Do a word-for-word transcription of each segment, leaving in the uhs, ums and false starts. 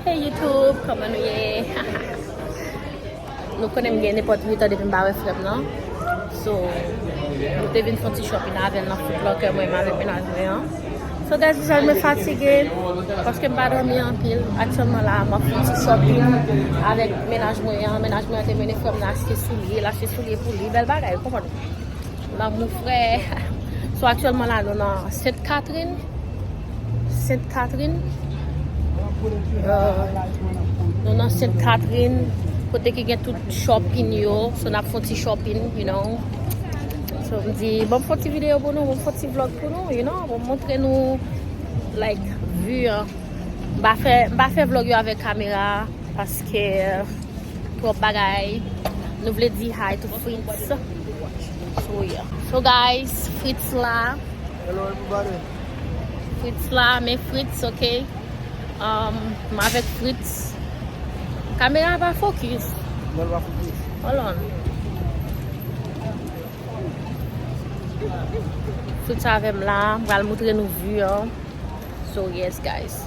Hey YouTube, kòman nou ye? Nou konnen m gen nenpòt uit an depi m pa wè frè m nan. So, nou te vin fè yon ti shopping avè l nan Foot Locker, mwen menm avèk mennaj mwen an. So, guys, deja mwen fatige, paske m pa dòmi anpil. Aktyèlman la, m ap fè yon ti shopping avèk mennaj mwen an. Mennaj mwen an te mennen frè m nan achte soulye, l achte soulye pou li, bèl bagay, ou konprann? Lanmou frè. So, aktyèlman la, nou nan Sent Katrin. Sent Katrin. Euh, nou nan Sent Katrin, kote ki gen tout shopping yo. So, n ap fè yon ti shopping, you know. So, m di, bon, m fè yon ti videyo pou nou, bon, m fè yon ti vlog pou nou, you know. Bon, m montre nou, like, view an. M pa fè, m pa fè vlog yo avèk kamera, paske twòp bagay. Nou vle di hi to Fritz. So, yeah. So, guys, Fritz la. Hello, everybody. Fritz la, men Fritz, ok. Um, m avèk Fritz. Kamera pa focus. Non, l pa focus. Hold on. Fritz avè m la, m pral montre nou view an. So, yes, guys.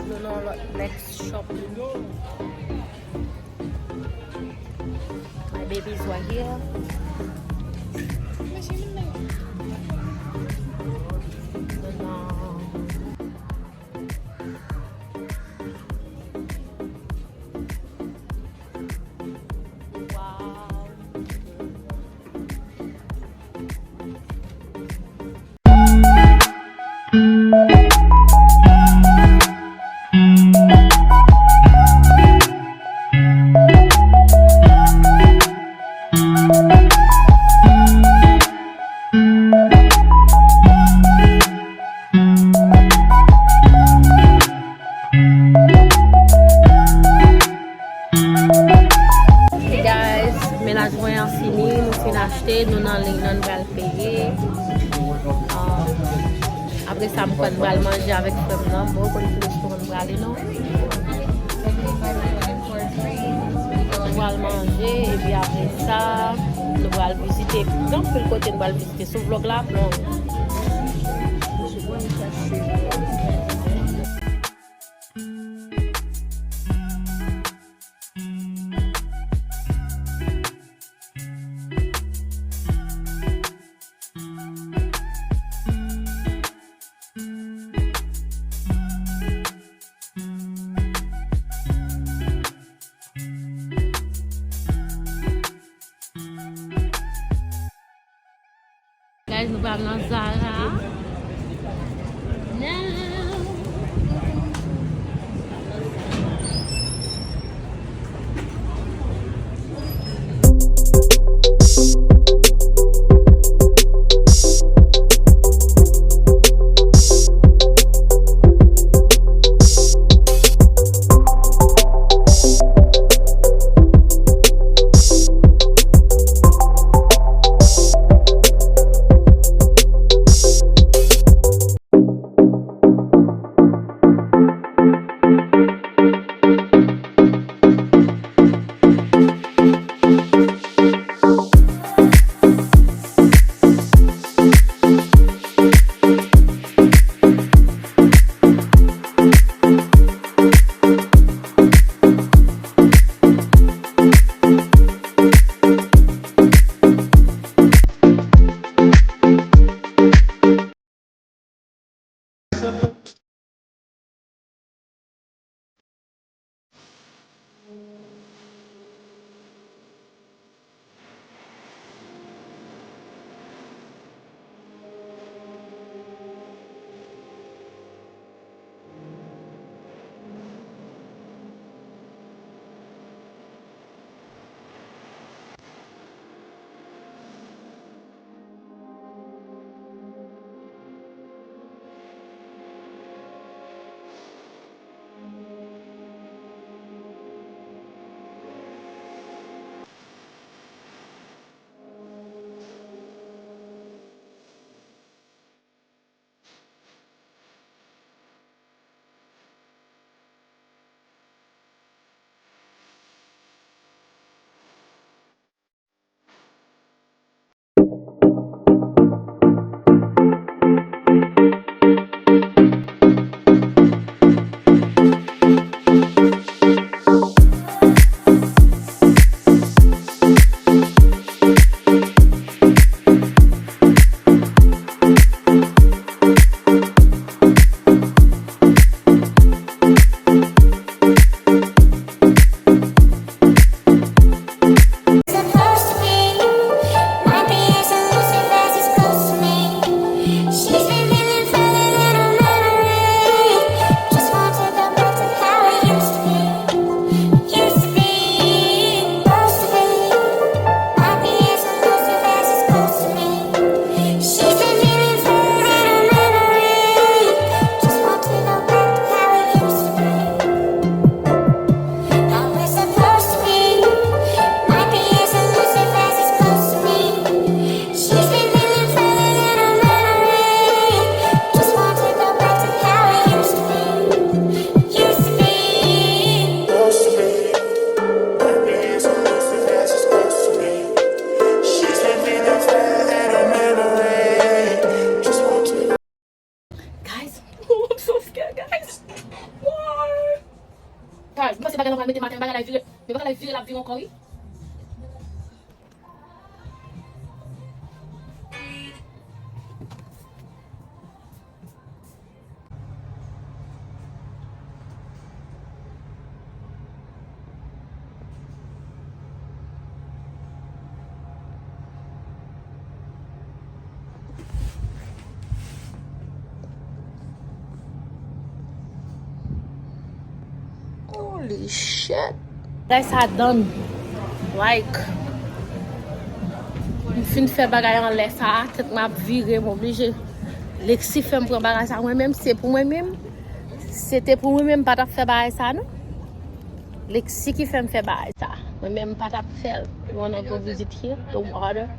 Nou nan lòt next shop. My babies were here. Nou nan Wow. Guys, mennaj mwen an fini, nou fin achte, nou nan liy nan, nou pral peye. Um, apre sa, m kwè n pral manje avèk frè m nan. Bon, ou konn ki restoran n prale, non? Nou pral manje, epi apre sa, nou pral vizite. Gen anpil kote n pral vizite. Sou vlog la ap long. Guys, nou pral nan Zara. Now. Holy shit. Bagay sa done. Like, m fin fè bagay anlè sa, tèt mwen ap vire, m oblije. Lexi fè m pran bagay sa mwen menm, se pou mwen menm. Se te pou mwen menm, m pa t ap fè bagay sa, non. Lexi ki fè m fè bagay sa. Mwen menm, m pa t ap fè l. You wanna go visit here, the water?